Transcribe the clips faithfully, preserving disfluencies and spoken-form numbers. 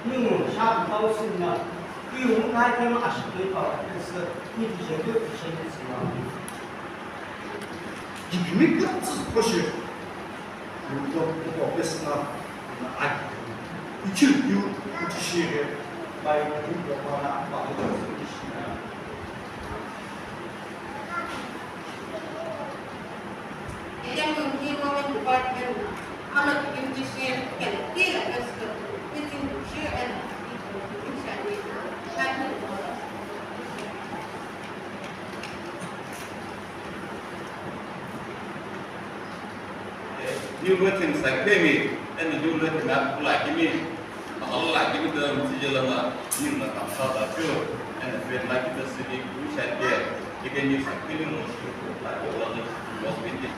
Ningu shadu tau singna, kiu ngai kema ashikei pau, ese, ni tijebe tijebe siwa. Jikimi kutsu koshi. Kuto kuto pesna, na aki. Ichiu kiu, ichi shire, bai kiu kwa na, ba kuto ishi na. Area Community Development Department na alo community share kele kila president, teaching share and New Britain sakhemi, and New Britain na pula kimi. Aghalo lakhi kida mtsüje lono ningu no kamsa ta keu, eno fail lakhi ta süli kushai ke, ike ningu sa kili no shi ku ta keu lono mosbiti.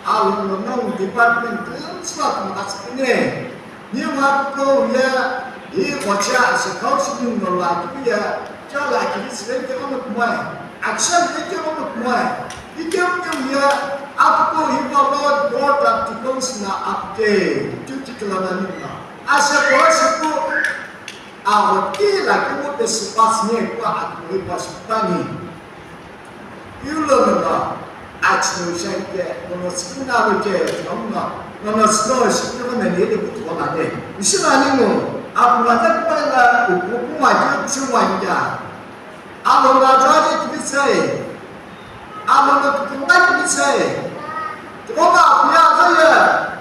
Alo no department kümsüla kümtsü kini. Ni mapko ye, i ocha asükhau sini no la kiye, cha la kiri sile ke ono kumai. Action ke ke ono kumai. Ike ke ye, apko i pa Lord God of the Council na apke. Tuti kila na ni na. Ase ko se ko, a o ti la ke mo te sipas ne ko a ko i pas tani. Iu lono no, achino shake, nono skin na lo ke, nono, nono snow shake, nono ne le kutu na ne. Ishi na ni no, apu na ta pa na, upu kuma ke tsi wanja. Alo na jwa ke tsi sai. Alo na kutu na ke tsi sai. Toma pia kaya,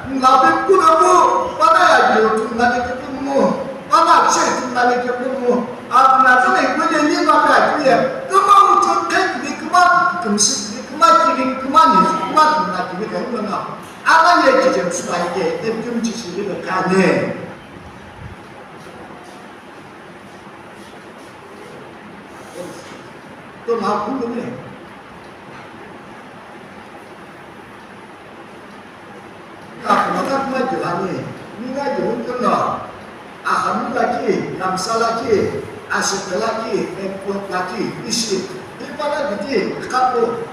ngabe kuna mo, pana ya yo tu na ke mo, pana che tu na ke mo, a na ta ne ko le ni ma ka tu ya, kuma mo to ke ni kuma, kumsi ni kuma ki ni kuma ni, kuma tu na ki ni ka mo na. Ana ye ke je su ba ke, e tu ji shi ni ka ne. Toma ku ne. Akhumata kuma jilani, ninga jihun kuno, ahamu laki, kamsa laki, ashita laki, ekpo laki, ishi, ipana diti, kapu.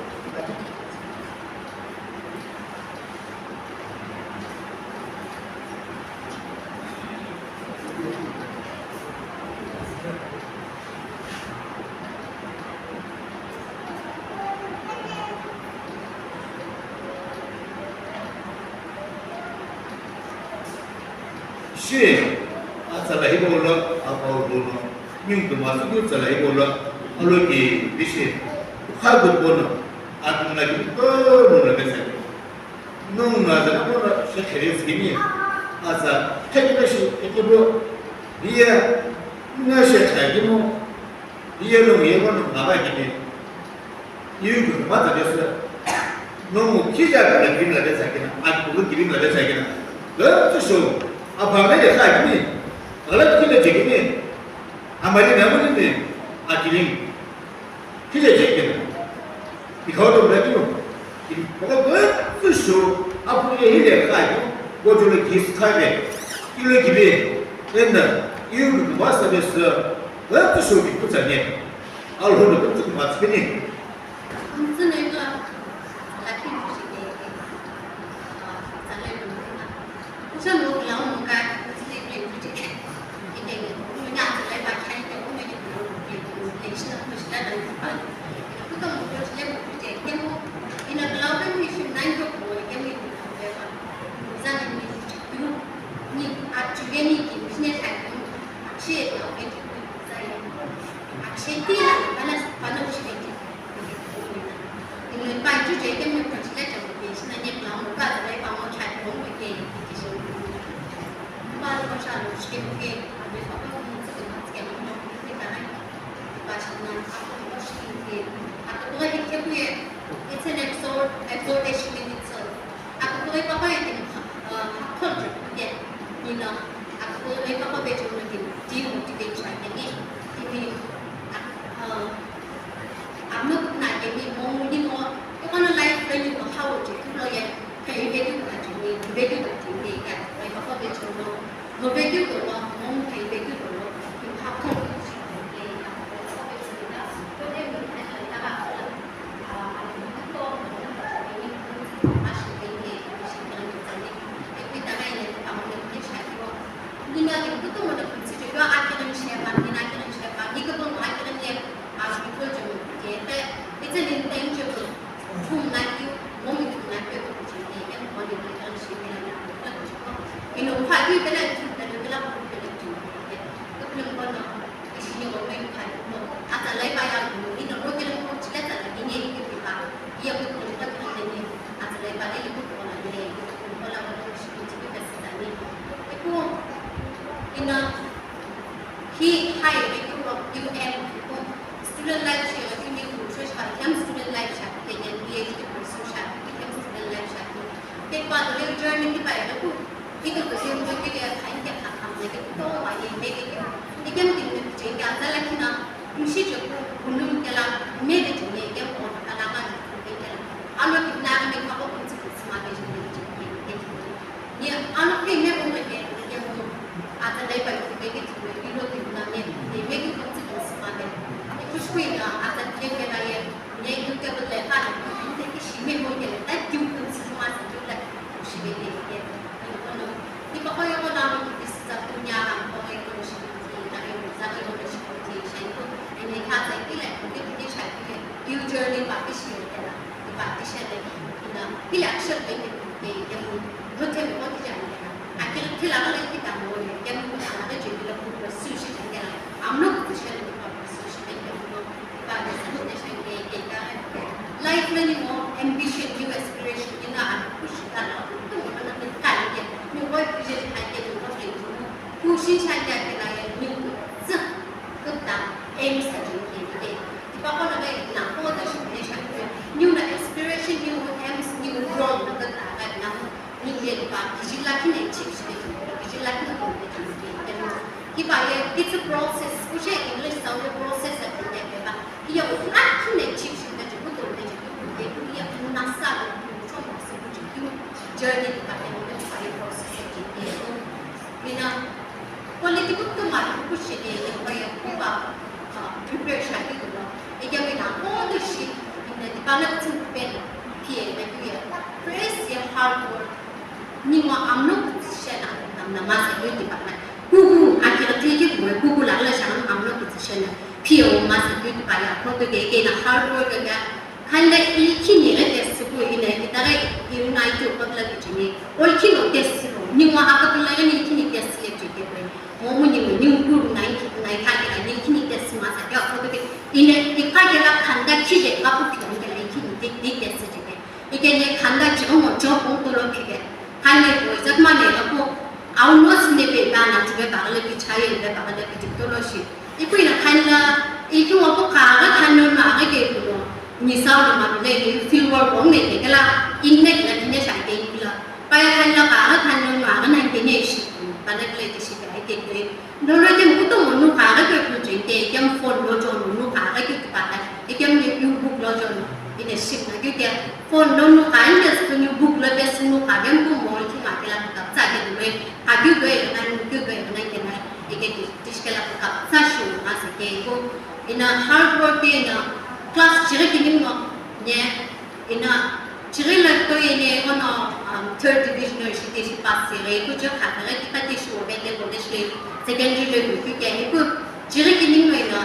Shi, atsala hipau lo, apau lo no, ningu tuma tsükeu tsala hipau lo, aloki bishi, kha gu pono, atumla ki pono la kasa. Nung na da pono, shi khere skini, atsa, khe kime shi, khe kibo, biya, nunga shi kha kimo, biya nung ye pono, ngaba kime. Iu küküpha tsa pesü, nomu khija khala kivi mla pe tsa kina, akulu kivi mla pe tsa kina. Gümtsü shou, aphangna ye kha kini, ghala kile che kini, amali na muni ni, akiling. Khija che kina. Ikhau to mla kino. Ikhau gümtsü shou, aphangna ye hile kha kini, gojo le kis kha kini. Kilo kivi, enda, iu küküpha tsa pesü, gümtsü shou ki kutsa ne. Alhono kümtsü kümtsü kini. Kümtsü nai lo, lakhi khushi ke, ah, tsalai lo na. Kusa no kula mo ka, kümtsü nai lo khushi ke. Ike ni, mo nya tsalai ba khai ke, mo ni ko ke, ke shi na khushi la na pa. Kuta mo ko le mo khushi ke mo, ina kula ke mo shi nai ko ko ke mo ni ko ke ba. Za ni ni, ni, a tu ye ni ki, ni ne khai ko, a chi e na ke ki, za ye. Aksheti la, pala, pala ushketi. Ilo pa ju je ke mo translate mo ke, sina je pa mo ka, pa mo chat mo ke, ke so. Pa mo sa lo ushketi ke, pa mo sa ko mo ke, ke mo ke, ke ta. Pa sina, pa mo ushketi ke. Ako mo ke ke, it's an exhort, exhortation in itself. Akukughi papa ye timi, ah, hakholjo ye, nino akukughi papa bejo no timi demotivate shiakeni, timi, ah, ah, amno kukna kemi, mo muni mo, ekhono life lo nino hawo je, kulo ye, kaive kukna jeni, ive kukna jeni, ya, akukughi papa bejo no, mo ve kulo no, mo kaive kulo no, timi hakholjo ye, ya, akukughi papa bejo no, Ishi ye gomei khani mo, atsala ipa ya mo, ino roke lo mo chile tsala kini ye kini pa, ye mo kini pa kini ni, atsala ipa le mo ko la ni, ko la mo shi ko ti ka sa ni. Ko ina hi hai re ko U N ko student life shi ko ni ko shi pa, hem student life shi, ke ni P H D ko shi shi, hem student life shi. Ke pa le journey ki pa ko Ito ko siyong ko kile khan ke kha kham ne ke to wa ye me ke ke. Ikem tin ne che ke aza la kina, mishi che ko, kunum ke la, me de che ne ke ko, ala ka ne ke ke la. Alo ki na me ka ko kun si kun si ma ke che ne che ke ke. Ni alo ke me ko me ke ke ko. Aza dai pa ke ke ke ilo ki na me, ne me ke kun si kun si ma ke. Ni kush ko ina, aza ke ke la ye. Ye YouTube le pa, YouTube ki shi me mo ke le, ta YouTube ko si ma sa ju la, shi me ke ke. Ni ko no, ni ko ko yo ko na mo ki sa ko nya ra, ko ko yo ko shi ki, na yo sa ko yo shi ki, shi ko. Ni ka sa ki le, ki ki sha ki le, you journey pa ki shi ke la, ni pa ki shi le, ki na, ki la shi le ke ke ke mo, mo te mo ki ja ni la. A ki ki la le ki ta mo le, ke mo sa le ju la ko su shi ke la. Am no ko shi le pa ko su shi ke ke mo. Life lo ni mo ambition, new aspiration, ni na a push ka na, tu mo na ni ka ni, ni wo vision ka ke, ni wo ke, ni wo push cha ke ke la ya, ni wo zi, ku ta, aims ka ke ke ke. Ti pa ko na ke na ko da shi ni sha ke, ni na aspiration, ni wo aims, ni wo goal na ka ta ka na. Ni ye pa, kiji lakhi ni achieve shi, kiji lakhi ni achieve shi. Ki pa ye, it's a process. Kushe English sound process ati ne pa. Iya ko lakhi ni achieve shi, kuto ni, ye ku ya na sa, ku chon sa ku ji, journey ki pa ye, ni pa ye process ati ne. Mina, quality kutomo kushe ni, ye pa ye, ku pa, ah, prepare shi ati kuno. Ike mina, all the shit, in the development pen, P A, like, yeah. First, yeah, hard work. Ningu amno kutsishena, namna masa yoti pakna. Kuku, akira tiki kuwe, kuku la la shang amno kutsishena. P A o masa yoti paya, ko ke ke na hard work ya. Khanda ikini re test ku ina, itare, iuna ito pakla kuchini. Ol kino test ro. Ningu akapula ni ikini test ye. Momu ningu ningu kuru nai kuru nai kha kela ni kini test ma sa kya ko ke. Ine ika kela khanda khije ka pu kini kela kini ti ti test je ke. Ike ne khanda chiro mo cho pung to lo phike. Khane ko zat ma ne ko au no sine pe ba na ju be ba le pi chaye be ba le pi to lo shi. Ipu ina khanla iki mo ko ka ga khan no ma ga ke ku no. Ni sa no ma le ni feel work ong ne ke kela in ne kela ni ne sha ke kela. Paya khanla ka khan no ma khan ke ne shi, pala kle ke shi ka ke ke. No lo ke mu to mo nu ka ke ku je ke ke phone lo jo nu ka ke ke pa ka. Ke ke mu book lo jo nu. Ine shi na ke ke phone lo nu ka ke ku book lo ke su nu ka ke mu mo ki ma ke la ka sa ke du. Ka ke ke na ke ke na ke na. Ke ke ke shi ke la ka sa shi na se ke ko. Ina hard work ke na class chiri ke ni mo ne. Ina chiri la to ye ne ono, um, third division shi te shi pass se re ku jo kha re ki pati shi wo be le ko de shi secondary level ku ke ni ku chiri ki ni no ina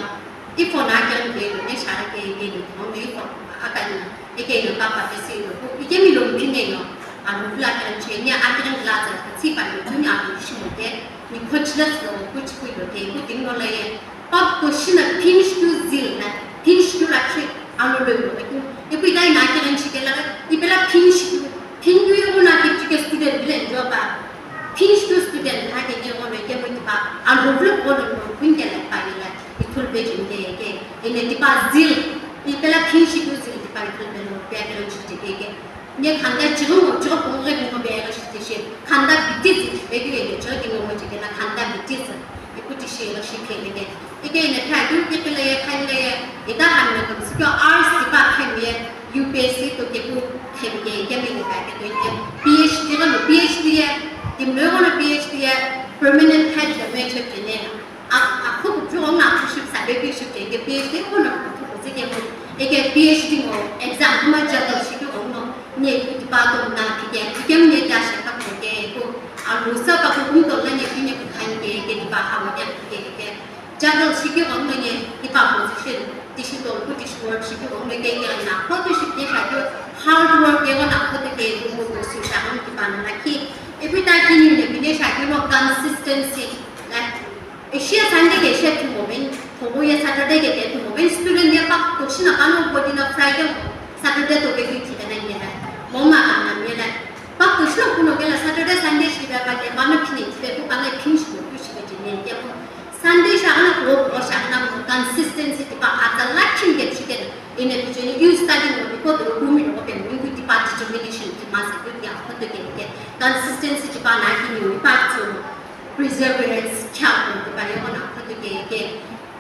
i phone a ke ke ne sha ke ke ni ko ni ko a ka ni e ke ni pa pa ke si no ku i ke mi lo mi ne no a lu la ke che ni a ke ni la za si pa ni ku ni a ku shi mo ke ni ko chi la so ku chi ku lo ke ku tin no le ye. Pap ko shina pinch to zil na, pinch to rakhi alo lo lo ki. Ipi dai na kiran chike la, ipi la pinch to, pinch to yo na ki chike student bilen jo ba. Pinch to student na ke ke mo ke mo ba. Alo lo ko lo lo kun ke la pa ni la. Itul be jin ke ke. Ine di ba zil. Ipi la pinch to zil di ba itul be lo pe kiran chike ke. Nye khanda chiro mo chiro pong re mo be ro shi tishi. Khanda bitits be ki le chiro ki mo mo chike na khanda bitits. Iku tishi ro shi ke le ke. Ike ne kha du ke le ye khan le ye. Ita han na kam sikyo arts di pa khem ye U P S C to ke ku khem ke ke me ne ka ke to ke. P H D ro mo P H D ye. Di mo ro P H D ye. Permanent head de me che ke ne. A, a, khu ju ong na khu shi sa be pi shi ke ke P H D ko na khu khu ke mo. Eke P H D mo exam kuma judge shi ke ong no. Ni ku ti pa to na ki ke. Ki ke ni ta shi ka ko ke ko. A lu sa pa ku kum to na ni ki ni ku khan ke ke ti pa ha mo ke ke ke. Judge shi ke ong no ni ti pa position. Ti shi to ku ti shi work shi ke ong no ke ke na. Ko ti shi ke sha ke hard work ke ko na ko ke ke mo ko shi sha ong ti pa na ki. Every time ki ni ne ki ne sha ke mo consistency. Like Asia Sunday ke she tu momen, kogo ye Saturday ke tu momen, student ye pak to shina kano ko dina Friday mo, Saturday to ke ki na ye la. Mo ma ka na ye la. Pak to shina kuno ke la Saturday Sunday shi ba ba ke ba na kini ke tu kana kini shi ko shi ke ni ke mo. Sunday sha kana ko ko sha kana mo consistency ti pa ata la kin ke shi ke. Ine bijeni you study mo ko to ku mi no ke mo ku ti pa determination ti ma sa ku ya ko to ke ke. Consistency ti pa na kini pa to. Perseverance kya ko ti pa ye ko na ko ti ke ke.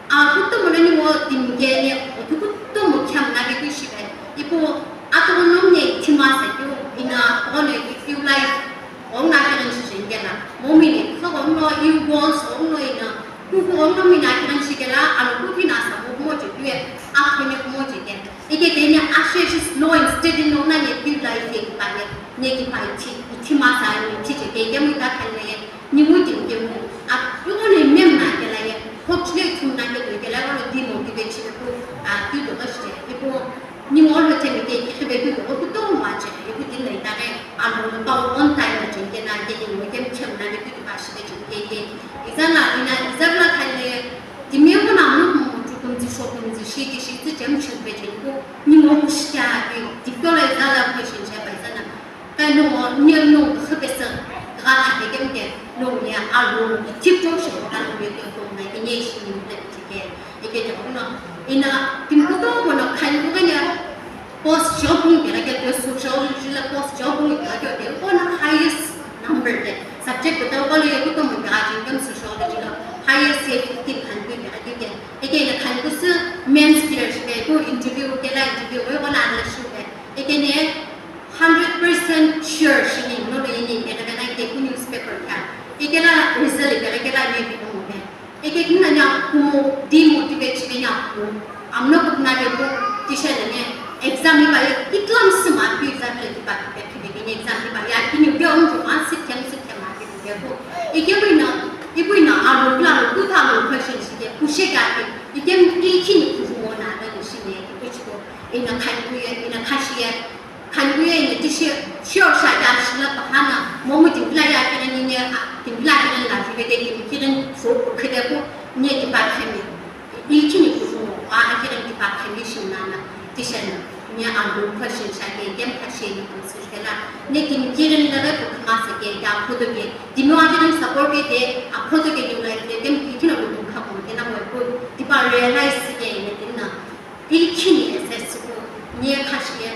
A kutomo ni mo tim ke ne kutomo kya na ke ti shi ke. Ipo ato no ne tima sa kyo ina ko ne if you like ong na ke shi shi ke na. Mo mi ne ko ko no you goals ong no ina. Ku ko ong no mi na ke shi ke la a no ku ki na sa mo mo ti ke. A ko ne mo ti ke. Ike ke ne a shi shi slow and steady no na ne if you like ke pa ne. Ne ki pa ti tima sa ni ti ke ke mo ta kan ne. Ni mu tim ke mu, a, you only mem na ke la ye, hopefully thum na ke ke la, you only demotivate shi ku, a, ki do ka shi, ipo, ni mo lo te mi ke, ki be ki do ku to ma che, ipo din na ita ke, a, mo pa on time na che ke na ke ni mo ke chem na ke ki ba shi ke ke ke. Iza na, ina, iza na ka le, ti me mo na mo mo tu kum ti so kum ti shi ki shi ti chem chem be che ku, ni mo ku shi ka ke, ti ko la iza la ku shi che ba iza na. Kai no, ni no, khapesa, ga kha ke ke, no, ni a lo, tip top shi, ka no, ni ko, na, ni shi, ni, ni, ke, ke, ke, no, ina, tim ko to, no, kai ko, ni, post job, ni, ke, ke, ko, social, ni, la, post job, ni, ke, ke, ke, ko, na, highest number, ke, subject, ko, to, ko, le, ko, to, mo, ka, jin, kam, social, ni, la, highest, ye, fifteen, kan, ke, ke, ke, ke, ke, na, kan, ko, se, men's clear, ke, ko, interview, ke, la, interview, ko, na, la, shi, ke, ke, ke, ne, Hundred percent sure shini, no lo yini, eke na ke ku newspaper kha. Eke na result eke, eke na me bi mo me. Eke ku na nya ku mo demotivate me nya ku. Am no ku na ke ku tisha ne exam ba ye itlam sima pi exam le ba ke ke ke exam ba ya ki ni ke on ju an sit kem sit kem ma ke ke ku. Eke bu na, ibu na a lo la lo ku ta lo question shi ke ku she ga ke. Eke ki ki ni ku mo na da shi ne ku chi ko. Ina khan ku ye, ina khashi ye. Khanikuye ina tishi, shiosha kya shila pahana, Momu timi kile ye akireni ne, a, timi kile akireni la vive de timi kiren so khede ko ne tipaqhemi. Ichini kumo a akireni tipaqhemi shimnana. Tishena ne a group question shake dem kasheni kusukela. Ne timi kiren la ko kama sake da khodo ke. Timi akireni support de a khodo ke ni la ke dem ikina ko kamo ke na mo ko tipa realize ke ne tinna. Ichini ese suku ne kashie.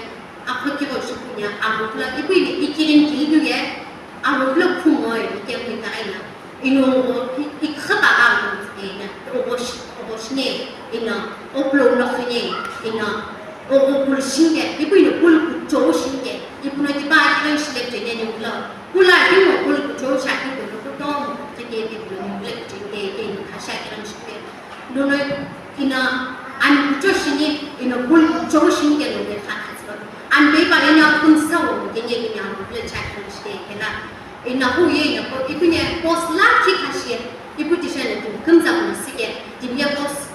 Akhokighou shipu nia arugula ipuini ikirini kilikiu ye arugula khumoi ikemu itaghi na. Ino ngo ikhipa gha ngo tsükena obosh oboshne ina oplou nokhine ina ogopul shinge ipuini pul kuchou shinge ipuno tipa akhighou shile pjene ni ulo. Pula kimo pul kuchou shaki kuno kutomo tsükene kuno ni ulo pjene ke ina khasha kiran shike. Nono ina ani kucho shini ina pul kucho shini ke nono kha kha siro. Ani beba ina kumsa wo ke nye ke nya mo le cha kha shi ke ke na. Ina hu ye ina ko iku nye post la ki kha shi iku ti shane tu kumsa ko si ke ti ye post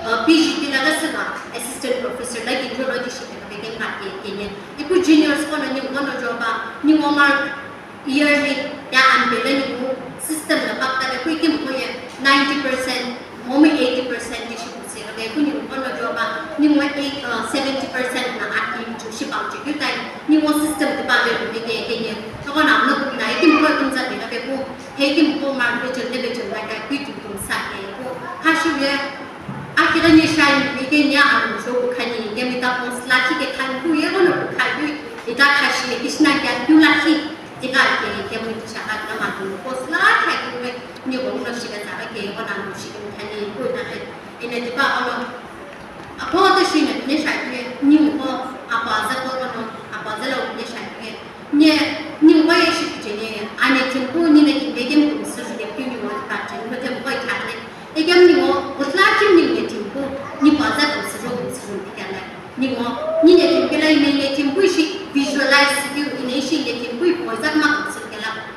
uh, P G T la ga se ba assistant professor la ki ro lo ki shi ke ke ke ma ke ke nye. Iku juniors ko no ni ko no jo ba ni mo mark Yearly ya ampelo ningu system lo pakta be kui kimko ye ninety percent momi eighty percent di shi kusi be ku ningu kono joba ningu eight uh, seventy percent na aki chu shi pau che kyu tai ningu system de ba be be ke ke ye to na no ku na kimko kin za be be ku he kimko ma be che le be che na ka kui tu tu sa ke ku ha shi ye akira ni shai ni ke nya a no so ku khani ke mi ta pon sla ki ke khan ku ye kono ku khai ita khashi ye kishna kya kyu la ki. Ika ke kemu shaka kama tu ko sla kha kyu ni ko no shika sa ke ko na no shika kani ko na ke ina di ba ono. Apo to shi ne ne sha ke ni ko apa za ko no apa za lo ne sha ke ne ni ko ye shi ke ne ani tin ko ni ne ki be ke ko su ke ni ko ta tin ko te ko ta ne. Eke ningo, utla kim ningo timpu, ni paza kumsiro kumsiro tikala. Ningo, ni ne timpela ine ne timpu ishi visualize sikiu ine ishi ne timpu ipoza kuma kumsiro kala.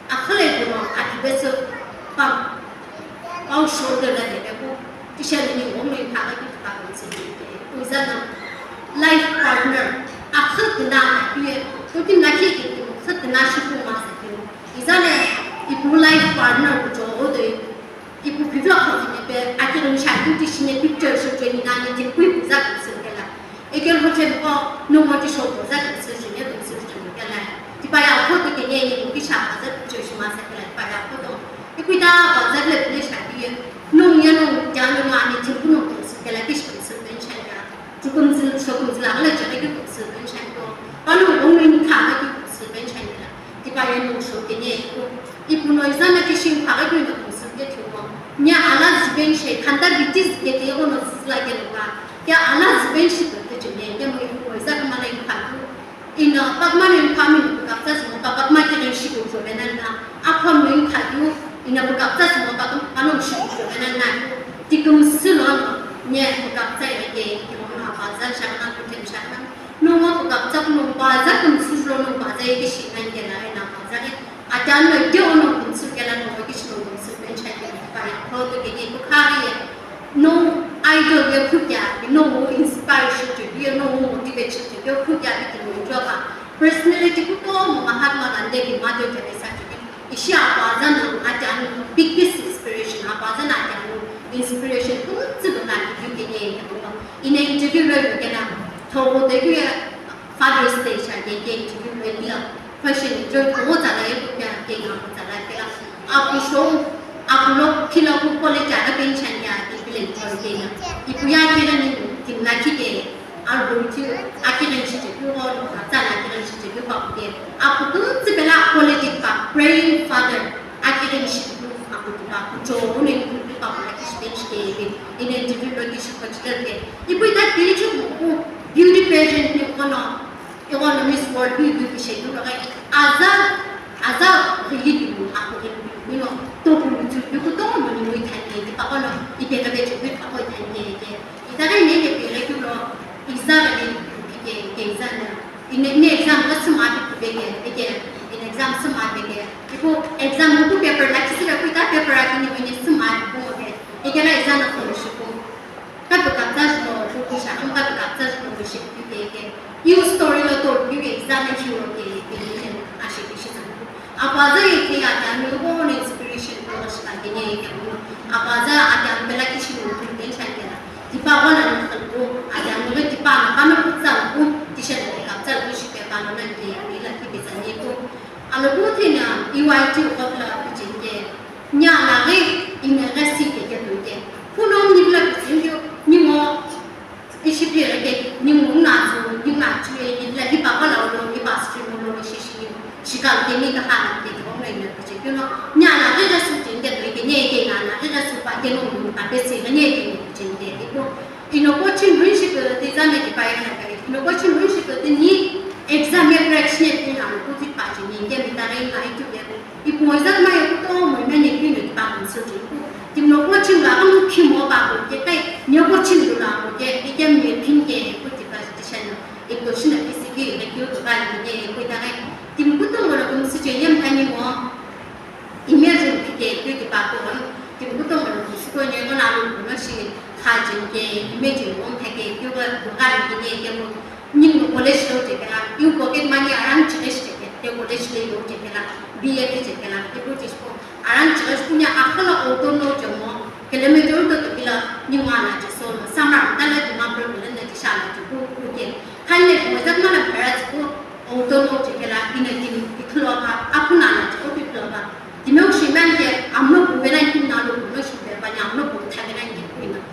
Akhale kuno, ati beso, pam, pau shoulder la debe ku, isha ne ningo, mo impaga ki tuka kumsiro ke. Uzana, life partner, akhal kina na kuye, kutin na ki ki kuno, khal kina shi kuma sa kiu. Izane, ipu life partner ku jo o de, Ipu pivyo khotine pe akighi msha kuti shine picture show cheni nani tin kui kuza kumsirikela. Ekel hoche mko no mo ti show kuza kumsirikela kumsirikela. Tipa ya khoto ke ye ni ki sha kuza picture shima sa kela tipa ya khoto. Iku ita kuza le pine sha ki ye. No ya no ya no ani tin kuno kumsirikela ki shi kumsirikela sha ya. Chukumzil, shokumzil aghala chaghi ki kumsirikela sha ko. Pano ongni kha ki kumsirikela sha ya. Tipa ye no show ke ne ko. Ipu no izana ke shin phaghi keu no kumsü ke thumo. Nya ala ziben she khanda biti zike ke yono zuzla ke no ba. Kya ala ziben shi ke ke chene ke mo ipu ko izana mana in phaku. Ina pagma no in phamu no kapsa simo pa pagma ke den shi ko jo bena na. Akhom no in phaku ina ko kapsa simo pa pagma no shi ko jo bena na. Ti kumsü lo no nya ko kapsa ye ke ke mo na pa za sha na ko tem sha na. No mo ko kapsa ko no pa za kumsü lo no pa za ye ke shi na ke na na pa za ke. Atan no ke ono kumsü kela no ki shino kumsü pension ke pa ya ko to ke ke ko kha ye no idol ye khu kya no inspiration to ye no motivation to ye khu kya ki no jo ka personality ku to Mahatma Gandhi ki Mother Teresa ki ishi apa za no atan biggest inspiration apa za na atan inspiration ku tsu na ki ke ye ko in interview lo ke na to ko de ye Father's Day sha ke ke interview lo ke la question jo ko za la ye ko kya ke na ko za la ke la apu sho apu lo kila ko college aga pension ya ke bilen ko ke na ipu ya ke na ni tin na ki ke a ro ti a ke na shi ke ko ro ka za la ke na shi ke ko ke apu ko ti bela college pa praying father a ke na shi ko apu ko pa ko jo ne ko pa ko ki shi ke ke in interview lo ke shi ko ke ipu ita ke chu ko beauty pageant ni ko no Igholo Miss World bi bi bi shekeu loghi aza aza ghili bi akughi bi no topu mutsu bi kutomo ni mo ithani ke tipa kono ipeghe be chekeu tipa ko ithani ke itaghi ne ke peghe keu lo exam ni ke ke exam na ine ne exam ko sima bi ku be ke ke in exam sima be ke ipu exam ku paper la kisi be ku ita paper akini mo ne sima bi ku mo ke ikela exam na ko shiku Kapi kaptsa jino, kuku shakam kapi kaptsa jino, wishi kupi keke. Iu story lo to, iu exam e jino ke, ke, ke, ashe ke shi tsangu. Apaza ye ke ati anu ko ne inspiration ko shika kene ye ke ko. Apaza ati anu bela kishi no tu den shan kena. Tipa ko na no ko ati anu le tipa na kama kutsa ko tisha ne kapsa ko shi ke pa no na ke ila ki be sa ne ko. Alo ko tina E Y T ko la ku jin ke. Nya la ge ina ga si ke ke tu ke. Ku no ni la ku jin ke ni mo. Ishi phi reke, ningu ngu atsu, ningu atsu ye, ni la hipa kola ulo, hipa stream ulo, shishi, shikha keni kaha na ke, ko na ina kuche, you know, nya na rega su tin de, ke ne ke na, na rega su pa ke no, pa pe se, ne ke ni tin de, ko. Ino coaching principle, ti za me ki pa ina ke, ino coaching principle, ti ni exam ye correction ye, ti na, ku ti pa, ti ni, ke mi ta re, na, itu ke, Ipu ngoi zat ma ye kutomo imani kini ki pa consulting ku. Timno coaching la amu khimo pa ko ke kai, nyo coaching lu la ko ke, ikem ye pin ke ku ti pa ti shan. Ito shina P C K le kyo to ba ni ke ku ta kai. Tim kutomo lo kum si che yem tani mo. Imagine ki ke ku ti pa ko. Tim kutomo lo kum si ko ne ko na lu ko no shi kha jin ke, imagine ko ta ke kyo ga ko ga ni ke mo. Ningu college lo chekela, iu pocket money arang chikeshi cheke, te college le lo chekela, B A ke chekela, ipu chispo, arang chikeshi kunya akhana auto lo chemo, kilometer to to kila, ningu ana chiso, summer, tala di mapro kila na chisha na chipu, uke. Khale mo zat mana para chipu, auto lo chekela, ina timi, iklo ka, apuna na chipu, iklo ka. Timeu shi man ke, amno kuwe na kin na lo, kuno shi be pa ni amno ku tha ke na ni kuina.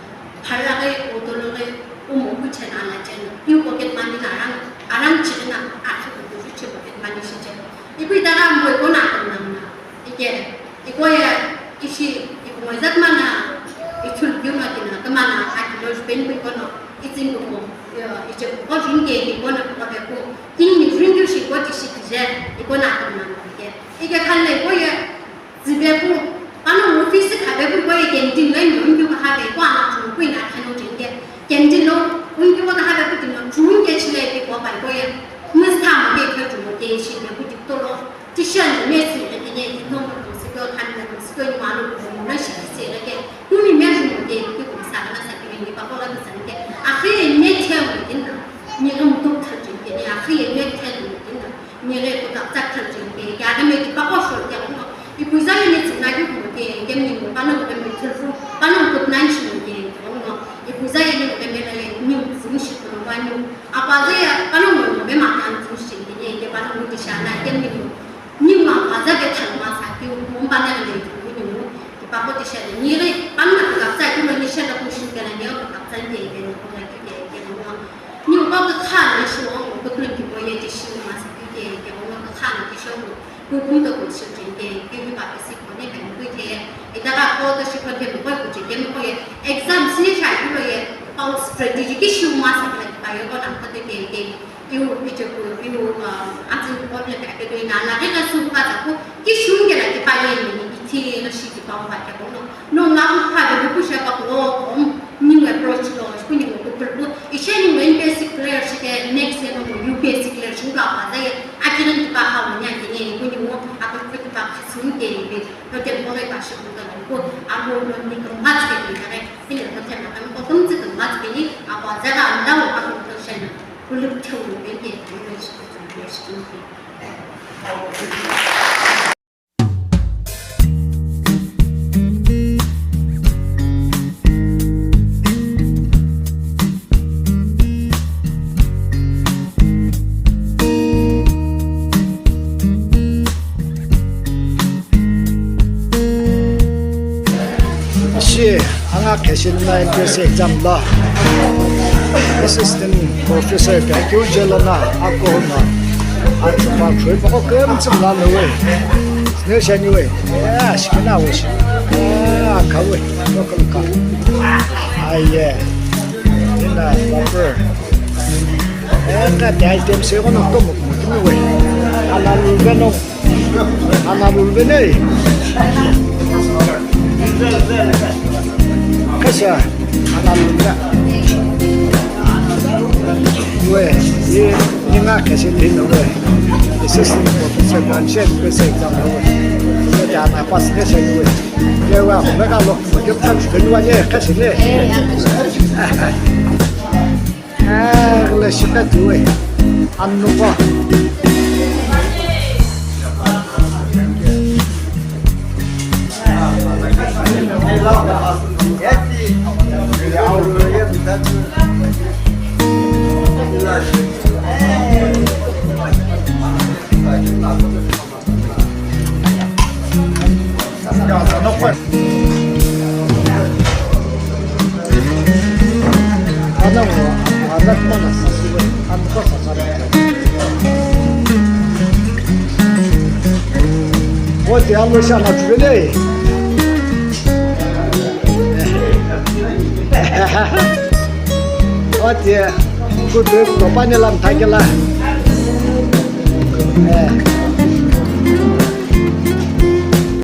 Phala ke, auto lo ke, umo ku chena la chena. Iu pocket money na arang, arang chena, a, iu ku shi pocket money shi chena. Iku ita ka mo ko na ko na na. Ike, iko ya, ishi, iku mo zat mana, ichul biu ma kina, kama na, a kilo shi ben ko no, itin ko mo, ya, iche ko jin ke, iko na ko be ko. Kin ni jin ke shi ko ti shi ke, iko na ko na ke. Ike khan le ko ya, Zivepu, panongu office khavepu hipau ye canteen lo inki kaha ve pu ana chungu ina kheno cheni ke. Canteen lo inki kaha ve pu timi lo chungu ke chile pi ko pai ko ye. Miss Tham ke khe chungu ke shi ke pu ti to lo. Tishan me si ke ke ye ki no mo si ko khan me si ko ni ma lo ko mo na shi se le ke. Ku ni me ju mo ke ki ko sa na sa ke ni pa ko la sa ke. Akhe ye me the mo ke na. Ni ko mo to tha cheni ke. Akhe ye me the mo ke na. Ngere ko ta tsa tsa tsa ke, ya ga me ki pa ko so ke no. Ipuza ye ne tsina ki ko ke, ke mi mo pa no ke mi tsu fu, pa no ko nan shi ke no. Ipuza ye ne ke me na ye ni tsu shi ko wa ni. Apa ze ya pa no mo me ma kan tsu shi ke ne, ke pa no mo ti sha na ke mi mo. Ni ma pa za ke tha ma sa ki mo pa na le ni mo. Ki pa ko ti sha ni re, pa no ka tsa ki mo ni sha da ko shi ke na ni ko ta tsa ke ke no ko na ki ke ke no. Ni upa kakha na shi wo, upa kulu ki po ye ti shi ma sa ki ke, ke wo kakha na ki shi wo, ku ku to ku shi ke, ke, ke pa si ko ne ka ni ke, ita ka ko to shi ko ke ko ku ke ko ye, exam si ne cha ku ye, pa strategy ki shi ma sa ki pa ye ko na ko ke ke, ke, yu, yu je ku, yu, uh, a ti ko le ka ke na la ke ka su ka ta ku, ki shi ke la ki pa ye ni, ni ti na shi ki pa wa ke ko no. No, nga ku kha de ku sha pa ko, um, ni approach lo, ku ni ku ku ku. Ishe ni basic clear shi ke next year no U P S C clear shi ka pa da ye. A ki ni pa ha wo nya ke ni ku ni mo a ku ku pa sun ke ni be. No te mo re pa shi ku ka ku. A mo no ni ko ma ke ni ka re. Ni ko te ma ko tum ti ko ma ke ni a pa da ga na wo a ku ko sha na. Ku lu te wo be ke ni shi ku shi. Shi anga kheshin na M P S C exam la assistant professor ka kyu jela na ako na a chupa chui pa ko kem chim la lo we. Ne shani we. Ya, shikina wo shi. Ya, ka we. Ko ko ka. Ai ye. Ina, proper. Eh, ka dai tem se ko no to mo mo we. Ala lu ga no. Ana lulve nei. Kasa ana lulve. We, ye, ninga kasa ni no we. Assistant professor kan shen kasa exam no we. Ye ta na pas kasa ni we. Ye wa, me ka lo, ke pa ke ni wa ye kasa ni. Ah, le shikha tuwe. Annupa. Oti alo shana chuvele. Oti kupe topane lam thakela. Eh.